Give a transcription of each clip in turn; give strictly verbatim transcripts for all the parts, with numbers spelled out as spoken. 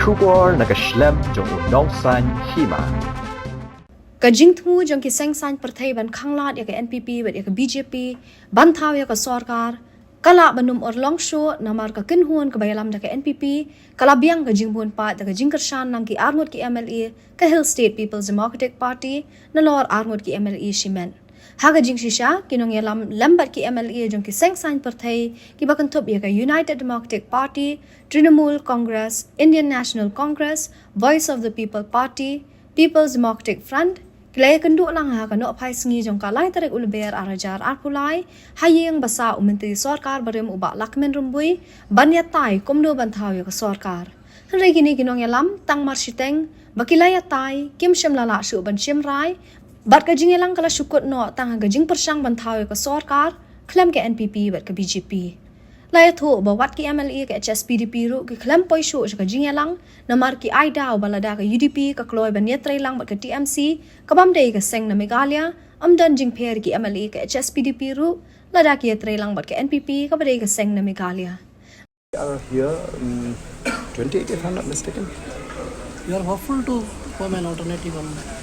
Khubor na ka shlem jong u Nongsaiñ Hima. Ka jingthmu jong ki seng saiñ pyrthei ban khanglad ïa ka N P P bad ïa ka B J P ban thaw ïa ka sorkar ka lah ban ym urlong shuh namar ka kynhun kaba ïalam da ka N P P ka la biang ka jingbun pat da ka jingkyrshan lang ki arngut ki M L A ka Hill State People's Democratic Party nalor arngut ki M L A shimet. Ha ka jingshisha, ki nongïalam lem bad ki M L A jong ki seng saiñ pyrthei kiba kynthup ïa ka United Democratic Party, Trinamool Congress, Indian National Congress, Voice of the People Party, People's Democratic Front, ki la ïakynduh lang ha ka nohphai sngi jong ka lai tarik u Lber ar hajar arphew lai, ha ïing ba sah u Myntri Sorkar barim u Bah Lahkmen Rymbui, ban ïatai kumno ban thaw ïa ka sorkar. Hynrei kine ki nongïalam tang mar shiteng ba ki la ïatai, kim shym la lah shuh ban shim rai bad ka jingïalang ka la shu kut noh tang ha ka jingpyrshang ban thaw ïa ka sorkar khlem ka N P P bad ka B J P. La ïathuh ba wat ki M L A ka H S P D P ruh ki khlem poi shuh sha ka jingïalang namar ki ai daw ba lada ka U D P ka kloi ban ïatrei lang bad ka T M C ka bym dei ka seng na Meghalaya, ym don jingpher ki M L A ka H S P D P ruh lada ki ïatrei lang bad ka N P P kaba dei ka seng na Meghalaya. Are here, um, twenty-eight, if I'm not mistaken. You are hopeful to form an alternative government?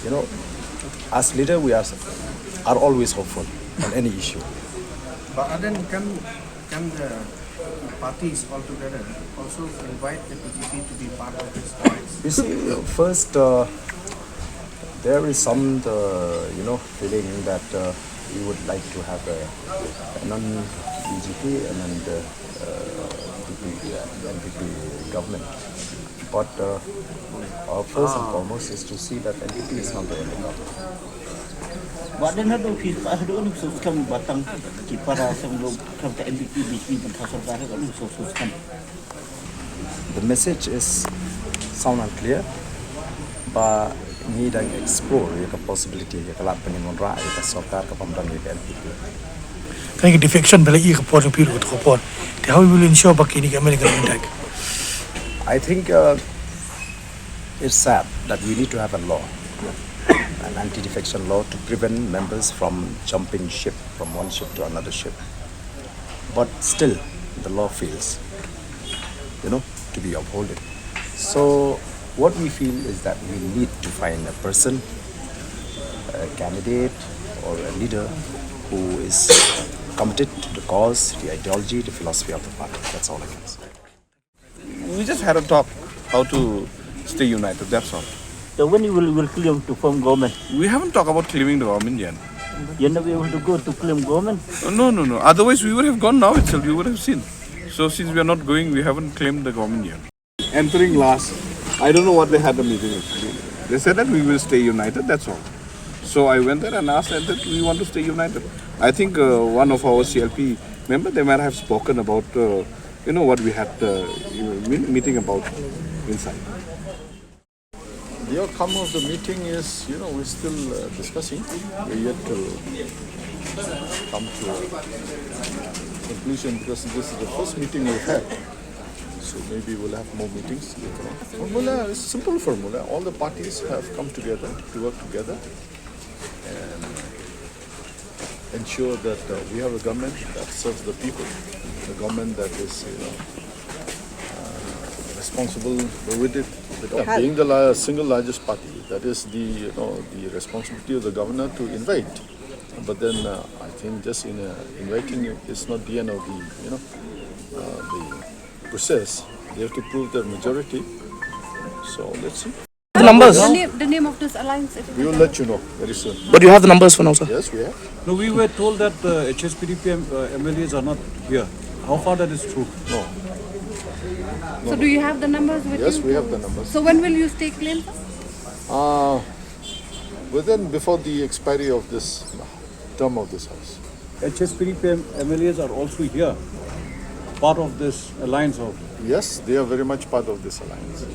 You know, as leader, we are, are always hopeful on any issue. But then can, can the parties altogether also invite the B J P to be part of this alliance? You see, first, uh, there is some, uh, you know, feeling that uh, we would like to have a, a non-B J P and then the uh, N P P, uh, N P P government. But uh, our first and foremost is to see that N P P is not there in the government. Ba den haduh ki ba haduh ni so skam batang ki para sem lo kam ta N P P B J P ban pasal ba haduh ni so so skam. The message is sound and clear. Ba ngi dang explore ïa ka possibility ïa ka lad ba ngin wanrah ïa ka sorkar ka bym don ïa ka N P P. Kane ka defection ba la ïa ka por jong phi ruh ka por. Te how we will ensure ba kine ki American attack? I think uh, it's sad that we need to have a law, an anti-defection law to prevent members from jumping ship from one ship to another ship. But still, the law fails, you know, to be upholded. So what we feel is that we need to find a person, a candidate or a leader who is committed to the cause, the ideology, the philosophy of the party. That's all I can say. We just had a talk how to stay united, that's all. So when you will, will claim to form government? We haven't talked about claiming the government yet. You're not able to go to claim government? Uh, No, no, no. Otherwise, we would have gone now itself, you would have seen. So since we are not going, we haven't claimed the government yet. Entering last, I don't know what they had the meeting with. They said that we will stay united, that's all. So I went there and asked that we want to stay united. I think uh, one of our C L P member, they might have spoken about, uh, you know, what we had uh, meeting about inside. The outcome of the meeting is, you know, we're still uh, discussing. We're yet to come to a conclusion because this is the first meeting we've had. So maybe we'll have more meetings later on. Formula is simple formula. All the parties have come together to work together and ensure that uh, we have a government that serves the people, a government that is, you know, uh, responsible with it. Because being the la- single largest party, that is the, you know, the responsibility of the governor to invite. But then uh, I think just in uh, inviting you, it's not the end of the, you know, uh, the process. They have to prove their majority. So let's see. The numbers. The name, the name of this alliance. If We will let you know very soon. But you have the numbers for now, sir. Yes, we have. No, we were told that the H S P D P M, uh, M L As are not here. How far that is true? No. So do you have the numbers with Yes, you? We have the numbers. So when will you stake claim, sir? Uh, within, before the expiry of this term of this house. H S P D P M, M L As are also here, part of this alliance of. Yes, they are very much part of this alliance.